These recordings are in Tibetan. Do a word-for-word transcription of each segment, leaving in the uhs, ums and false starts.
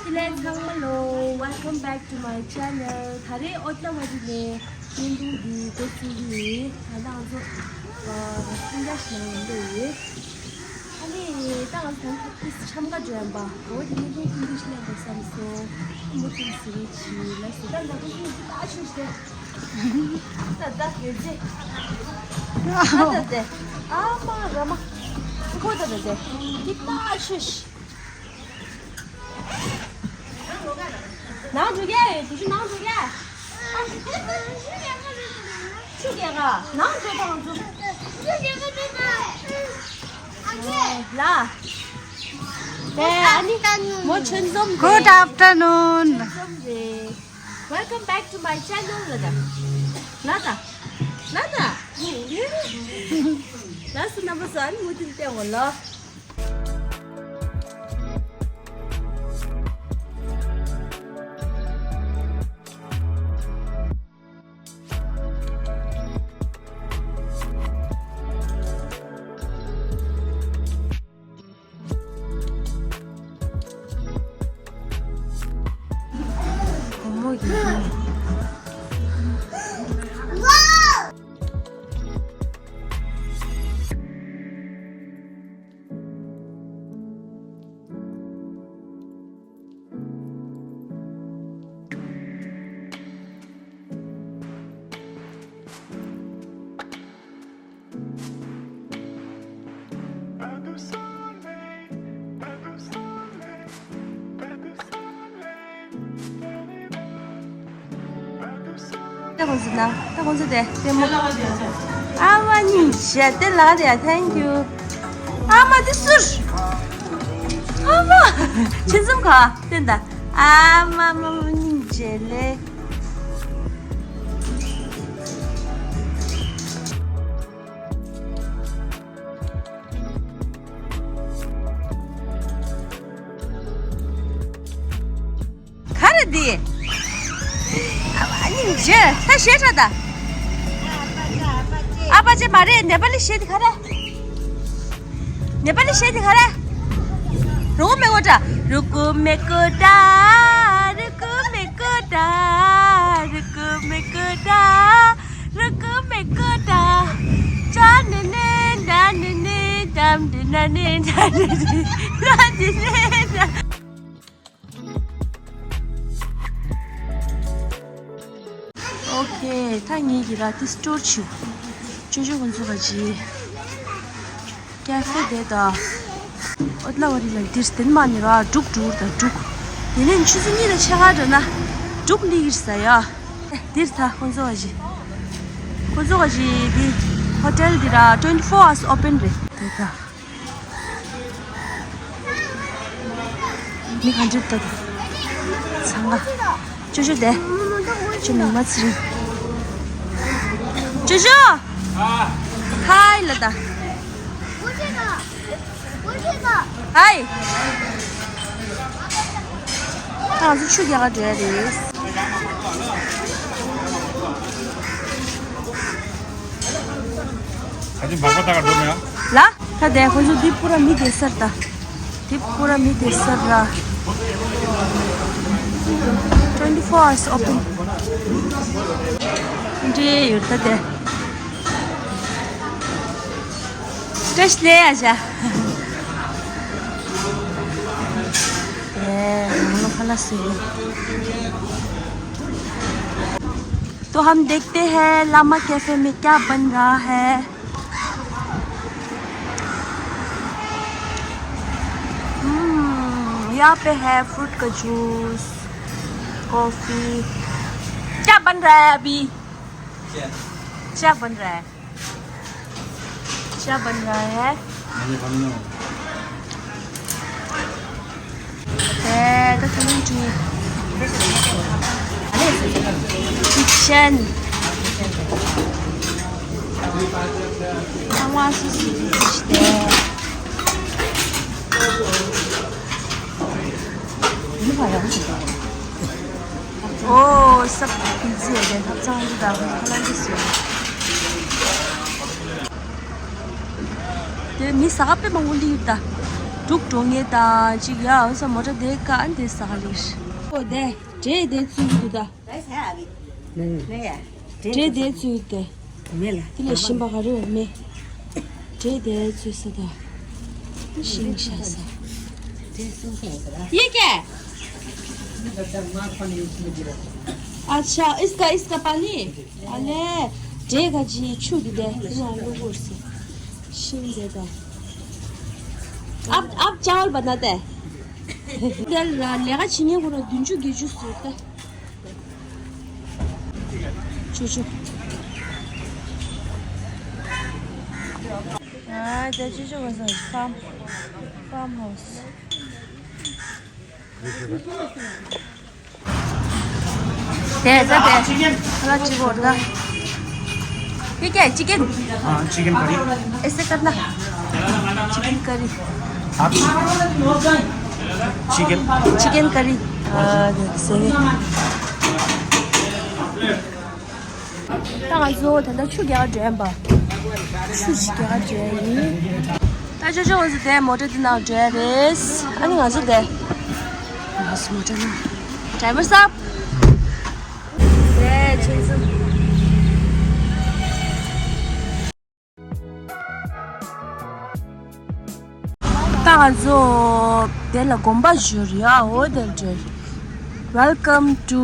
ལས་ཚང་མ་ལོ། Welcome back to my channel. ད་རེས་ཨོ་ཏ་ལ་ཝ་རི་ནས་བརྙན་ཐུང་འདི་འགོ་བཙུགས་ཀྱི་ཡིན། ད་ལྟ་ང་ཚོ་ཨ་སྤུན་ཀྱག་ཞིག་ནང་ཡོང་འདོད་ཡོད། ཨ་ནི་ད་ང་ཚོ་ད་ལྟ་ཏིས་འཆམ་ག་འགྲོ་ཡིན་པ། འོ་དེ་བརྙན་ཐུང་ཐུང་ཐུང་ཞིག་ལེན་དགོས་བསམ་སོང་། མུ་མཐུད་ཟེར་བྱས་ལ་ཟེར། ད་ལྟ་ཁོ་ཚོ་ད་ཆུ་ཞིག་ད་ད་ཡོད་ཚེ། ད་ད་ད་ཨ་མ་ར་མ་ཁོ་ད་ད་ད་འདི་ད་ཆུ་ཞིག་ནང་འགྲོ་གི་ཡོད། དེ་ཚོ་ནང་འགྲོ་གི་ཆུ་རྒྱག་ག་ནང་འགྲོ་དང་ཚོ། ལ། དེ་ཨ་ནི་མོ་ཆེན་འཛོམས་རེད། Good afternoon. འཛོམས་རེད། Welcome back to my channel. ལ་ད། ལ་ད། ལ་ད། ལ་སུ་རྣམ་པ་ཚོ་ཨ་ནི་མུ་མཐུད་བལྟས་འོ་ལོ། བུ་མོ་ཡིན། ད་ཁོང་ཚོ་ན། ད་ཁོང་ཚོ་དེ་ལྟད་མོ། ཨ་མ་སྙིང་རྗེ། དེ་ལ་དེ་ཡ། Thank you. ཨ་མ་དེ་སུར། ཨ་མ། ཆེན་འཛོམས་ག་བསྟན་ད། ཨ་མ་མ་མ་སྙིང་རྗེ་ལེ། ག་རེ་འདི། ཨ་ནི་ཇེ་ད་ཞེ་དྲག་ད། ཨ་པ་ཅེ་མ་རེད། ནེ་པ་ལི་གཞས་འདི་ག་རེ། ནེ་པ་ལི་གཞས་འདི་ག་རེ། རུ་ཀུ་མེ་ཀུ་ཏྲ། རུ་ཀུ་མེ་ཀུ་ཏྲ། རུ་ཀུ་མེ་ཀུ་ཏྲ། རུ་ཀུ་མེ་ཀུ་ཏྲ། རུ་ཀུ་མེ་ཀུ་ཏྲ། ཅ་ནེ་ནེ་ད་ནེ་ནེ་དམ་དེ་ན་ནེ་ད་ནེ་ནེ་ད་དེ་ནེ་ད། ཨོ་ཁེ། ད་ངེད་ཀྱི་ར་ཏི་སི་ཊོར་ཆུ། ཅོ་ཅོ་ཁོང་ཚོ་ག་ཅི། ཀེ་ཧྥེ་དེ་ད། ཨོ་ཏ་ལ་ཝ་རི་ལ་འདིར་བསྟན་མ་ནི་ར་འབྲུག་འབྲུག་ད་འབྲུག་ཡིན་ནའི་ཆུ་ཚོད་གཉིས་དང་ཕྱེད་ཀ་འགྲོ་ན་འབྲུག་ལི་གིར་ས་ཡ། འདིར་ད་ཁོང་ཚོ་ག་ཅི། ཁོང་ཚོ་ག་ཅི་འདི། ཧོ་ཊེལ་འདི་ར་twenty four hours open རེད་དེ་ད། མི་ག་འདྲ་ལྟ་དུས། ཚང་མ། ཅོ་ཅོ་དེ། ཅོ་མི་མ་ཚི་རིང་། ཅོ་ཅོ། ཧའི་ལ་ད། ཧའི། ང་ཚོ་ཆུ་རྒྱག་ག་འགྲོ་ཡ་རེད། ཨ་ཅེ་འབག་པ་ལྟ་ག་འགྲོ་མེད་ཨ། ལ། ད་དེ་ཁོ་ཚོ་འདི་པུ་ར་མི་དེ་སར་ད། འདི་པུ་ར་མི་དེ་སར་ར། twenty four hours open འདྲེ་ཡོད་ད་དེ། བཀྲ་ཤིས་བདེ་ལེགས་ཨ་ཅག་དེ་ནང་ལོགས་ཁ་ལག་བཟོས་ཡོད། तो हम देखते हैं लामा कैफे में क्या बन रहा है। हम्म, यहाँ पे है फ्रूट का जूस, कॉफी। क्या बन रहा है अभी? क्या? क्या बन रहा है? क्या बन रहा है? मैंने खाने में। ད་ད་ད་ད་ད། ཁི་ཆན། ཁང་བ་སོ་སོ་ཡིན་ཏེ། ཨོ་སབ་ཁི་ཛི་ཡ་དེ་ཐབ་ཚང་འདི་དང་ཁ་ལག་འདི་སོ། དེ་མི་ཟ་ག་དཔེ་མང་པོ་སླེབས་ཡོད་ད། འབྲུག་འགྲོ་ངེས་དང་གཅིག་ཡ་འོ་ས་མོ་ཊ་དེ་ཀ་ཨན་དེ་ས་ཧ་ལིར། ཨོ་དེ་འདྲེ་དེ་ཚུལ་གྱི་འདུག་ད། འདྲེ་དེ་ཚུལ་དེ། མེད་ལ། དེ་ལས་ཞིམ་པ་ག་རེ་བ་མེད། འདྲེ་དེ་ཚུལ་ས་ད། ཤིང་ཤ་ས། ཡེ་ཀེ། अच्छा, इसका, इसका पानी। अले, डेगा जी, छू दे दे। वहाँ लोगों से। शिंदे दा। अब, अब चावल बनाते हैं। दल रा, लेगा चीनी को ना दुंजू गिजू सोता। छू, छू। हाँ, तो छू, छू, बस, फार्म, फार्म हाउस। དེ་ཟ་དེ་ཁ་ལག་གཅིག་པོ་རེད་ད། ठीक है, चिकन। हाँ, चिकन करी। ऐसे करना। Chicken curry. आप? चिकन। Chicken curry. हाँ, सही। ད་ང་ཚོ་ད་ལྟ་ཆུ་རྒྱག་འགྲོ་ཡིན་པ། ཆུ་ཞིག་རྒྱག་འགྲོ་ཡིན། ད་ཅོ་ཅོ་ང་ཚོ་དེ་མོ་ཊ་འདི་ནང་འགྲོ་ཡ་རེད། ཨ་ནི་ང་ཚོ་དེ། ང་ཚོ་མོ་ཊ་ནང་། ཌ་རའི་བར་སཱབ། དེ་ཆེན་སུ། ད་ང་ཚོ་དེ་ལ་དགོན་པ་འབྱོར་ཡ་འོ་དེ་འབྱོར། Welcome to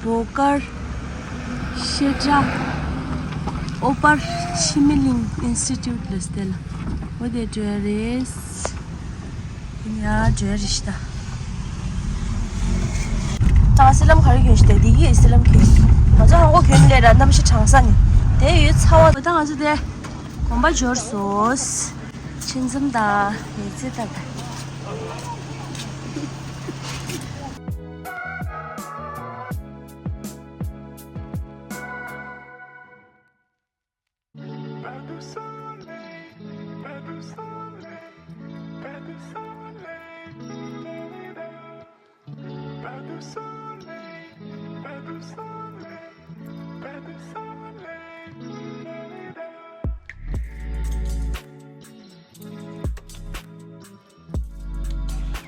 Bokar Sheja Upper Shimiling Institute ལ་དེ་ལ་འོ་དེ་འབྱོར་རེད། ཡ་འབྱོར་རེད་ཤི་ད། ད་ཨི་སི་ལམ་ག་རེ་གྱོན་ཤི་ད་འདི་གི་ཨི་སི་ལམ་གྱོན། ང་ཚོ་ཧང་གོ་གྱོན་ལས་ར་གནམ་གཤིས་གྲང་ས་ནི་དེ་ཡོད་ཚ་བ། ད་ང་ཚོ་དེ་དགོན་པ་འབྱོར་སོང་། ཆིན་ཙམ་དང་ཡིག་ཚད་དང་།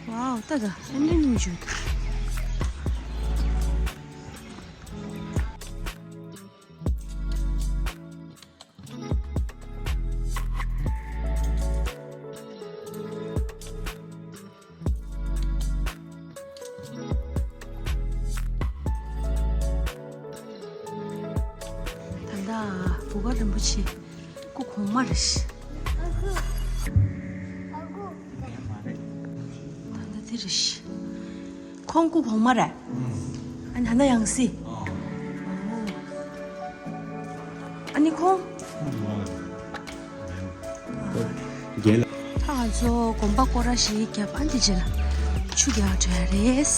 Wow, ད་ད་ཨེ་ནི་ནི་ཇུ། ད་ལྟ་བུ་ག་རིན་པོ་ཆེ་སྐུ་གོང་མ་རེད་ཤི། ད་ལྟ་དེ་རེད་ཤི། ཁོང་སྐུ་གོང་མ་རེད། ཨ་ནི་ད་ལྟ་ཡང་སྲིད། ཨ་ནི་ཁོང་། རྒན་ལགས། ད་ང་ཚོ་དགོན་པ་སྐོར་ར་ཞིག་བརྒྱབ། ཨ་འདི་རྗེས་ལ་ཆུ་རྒྱག་འགྲོ་ཡ་རེད།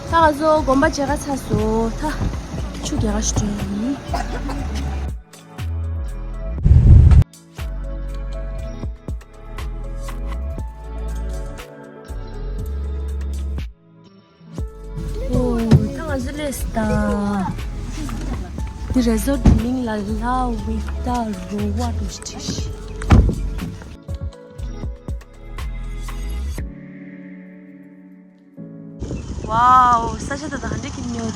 ད་ང་ཚོ་དགོན་པ་མཇལ་ཁ་ཚར་སོང་། ད་ཆུ་རྒྱག་ཞིག་འགྲོ་ཡ་ཡིན། ཨོ། ད་ང་ཚོ་སླེབས་ད། འདི་རེ་ཟོར་གྱི་མིང་ལ་ལ་ཝི་ཏཱ་རོ་ཝ་རུ་སྟི་ཤི། ཝའོ། ས་ཆ་ད་ད་ག་འདྲ་གི་ཉོ།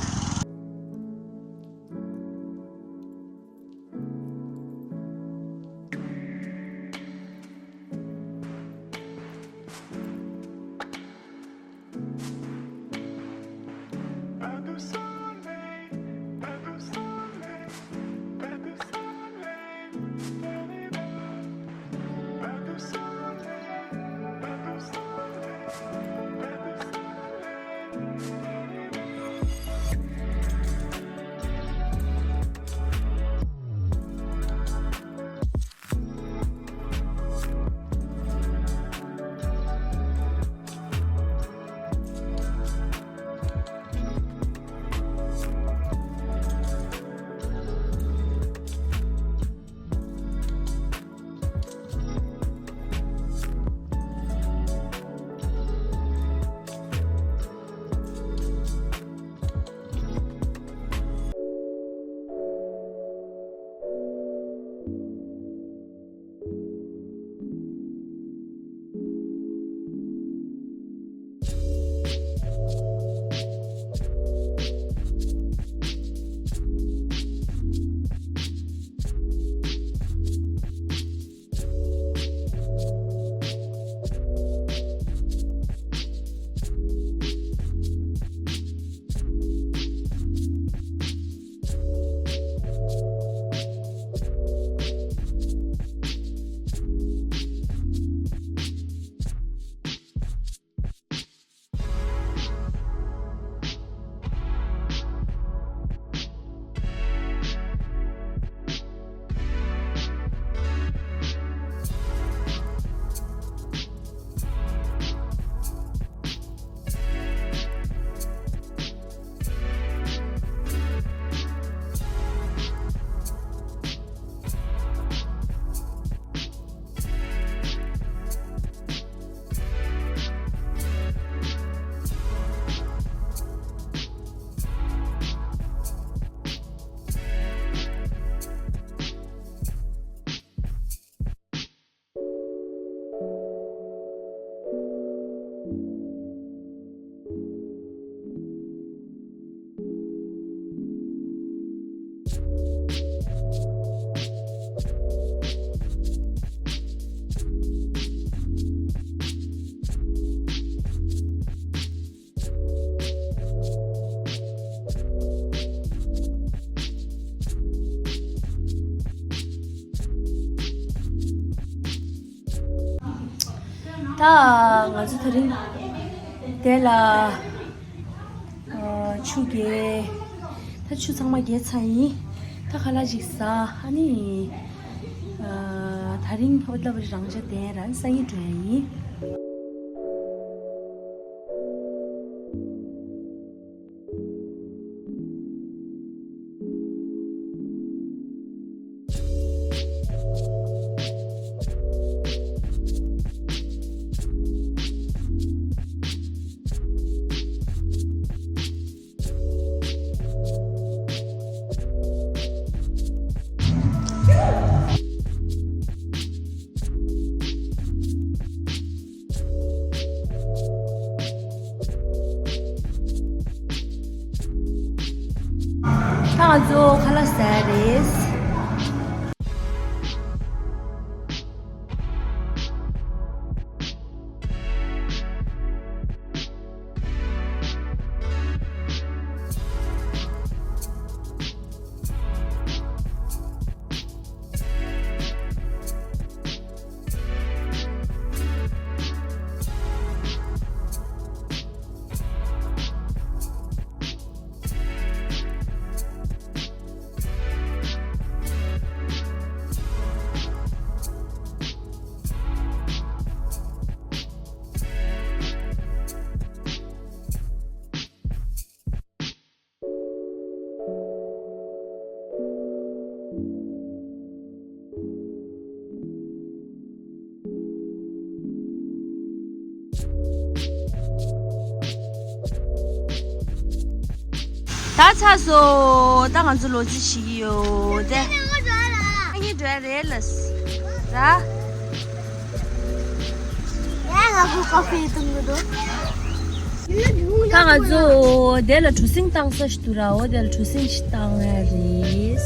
ད་ང་ཚོ་དེ་རིང་དེ་ལ་ཨ་ཆུ་རྒྱས། ད་ཆུ་ཚང་མ་རྒྱས་ཚར་ཡིན། ད་ཁ་ལག་ཅིག་ཟ། ཨ་ནི་ཨ་དེ་རིང་ཨོ་ལ་བ་རང་ཅག་དེ་རང་སང་ཉིན་འགྲོ་ཡ་ཡིན། ད་ང་ཚོ་ཁ་ལག་ཟ་ཡ་རེད། ད་ཚར་སོང་། ད་ང་ཚོ་ལོ་རྩིས་བྱེད་ཀྱི་ཡོད་དེ། ཨ་ནི་འགྲོ་ཡ་རེད་ལ། ར། ཡ་ང་ཁོ་ཀ་ཕེ་བཏུང་གི་འདུག་ད་ང་ཚོ་དེ་ལ་གྲུ་གཟིངས་བཏང་ས་ཞིག་འདུག་ར། འོ་དེ་ལ་གྲུ་གཟིངས་ཤིག་བཏང་ཡ་རེད།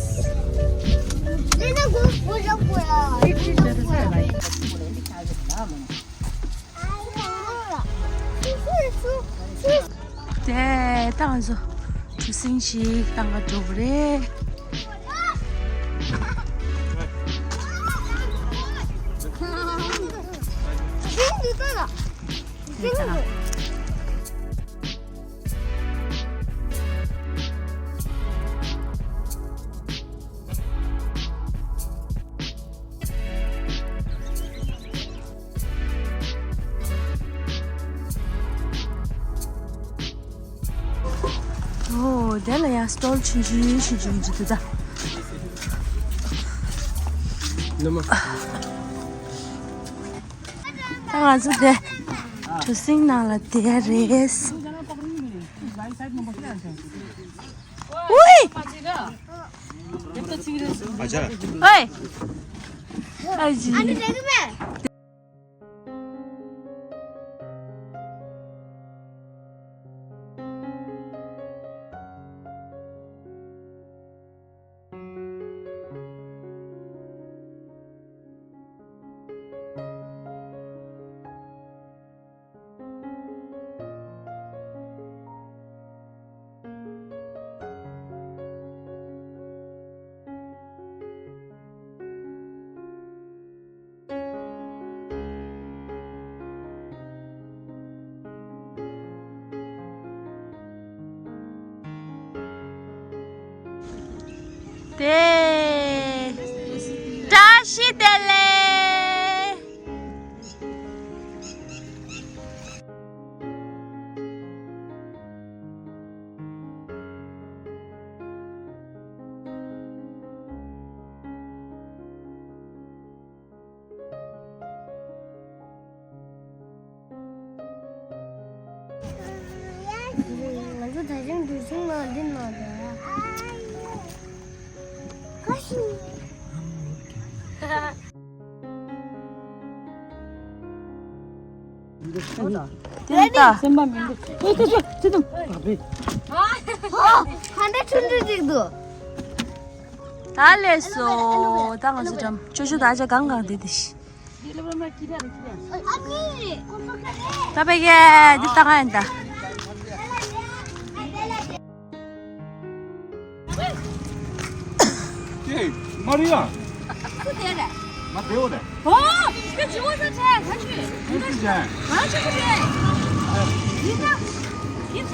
དེ་ད་ང་ཚོ་གྲུ་གཟིངས་ཤིག་བཏང་ག་འགྲོ་གི་རེད། ཨོ། དེ་ལ་ཡང་སི་ཊོལ་ཆུང་ཆུང་ཞིག་ཅིག་འདུག་ད། ད་ང་ཚོ་དེ་གྲུ་གཟིངས་ནང་ལ་བསྡད་རེད། ཨུའི། ཨོའི། ཨ་ཅི། དེ། བཀྲ་ཤིས་བདེ་ལེགས། ང་ཚོ་ད་ཅང་འདུག་ཅིང་ལ་འདི་ནང་དུ། ཁ་ཤི། དེ་ལྟ། སེམས་པ་མི་འདུག་ཨེ་ཁ་ཤི་ཁ་ཤི། ཨ་ཧ། ད་ལས་སོ། ད་ང་ཚོ་འགྲམ་ཅོ་ཅོ་ད་ཆ་གང་གང་དེ་དེ་ཤི། ད་པེ་གེ་འདི་ལྟ་ག་ཡིན་ད། ཨེ་མ་རི་ཡ། སུ་དེ་རེད། ཨ་བེའོ་རེད། ཨོ། ཁྱོད་བྱིའུ་ས་ཆ་ག་ཆུ། ཁྱོད་ཅི་ཅན། ག་ཆུ་ཆུ་རེད། ཡིན་ད། ཡིན་ད་ཡིན་ད།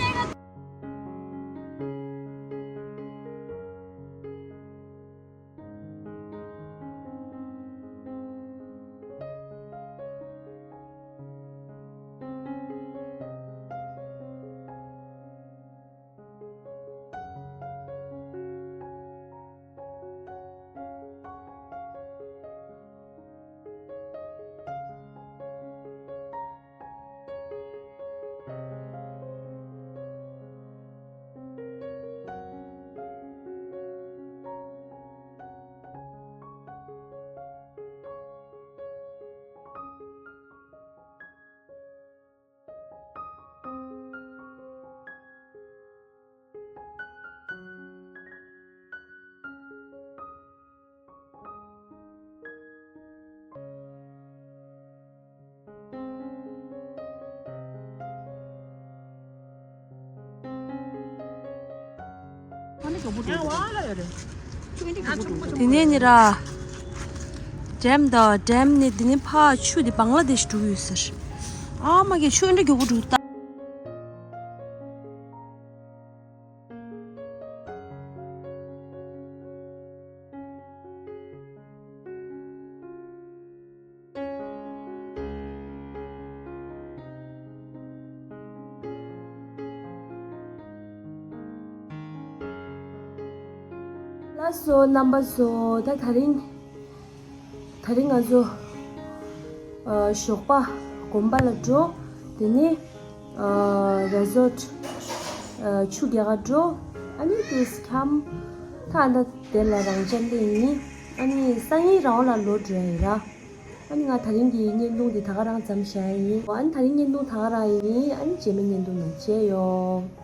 དེ་ནས་ནི་ར། ཌེམ་དང་ཌེམ་ནས་དེ་ནས་ཕར་ཆུ་དེ་བང་ལ་དེ་ཤི་འགྲོ་གི་ཡོད་ཟེར། ཨ་མ་གི་ཆུ་འདྲ་མགྱོགས་པོ་འགྲོ་ད། ལགས་སོ་རྣམ་པ་ཚོ། ད་དེ་རིང་དེ་རིང་ང་ཚོ་ཨ་ཞོགས་པ་དགོན་པ་ལ་འགྲོ། དེ་ནས་ཨ་རེ་སོརཊ་ཨ་ཆུ་རྒྱག་ག་འགྲོ། ཨ་ནི་དེས་འཁྱམ། ད་ཨ་ད་དེ་ལ་རང་འཇགས་ལས་ཡིན། ཨ་ནི་སང་ཉིན་རང་ལ་ལོག་འགྲོ་ཡ་ཡིན་ར། ཨ་ནི་ང་དེ་རིང་གི་བརྙན་ཐུང་འདི་ད་ག་རང་མཚམས་བཞག་ཡ་ཡིན། ཨ་ནི་དེ་རིང་བརྙན་ཐུང་ད་ག་རང་ཡིན། ཨ་ནི་རྗེས་མའི་བརྙན་ཐུང་ནང་མཇལ་ཡོང་།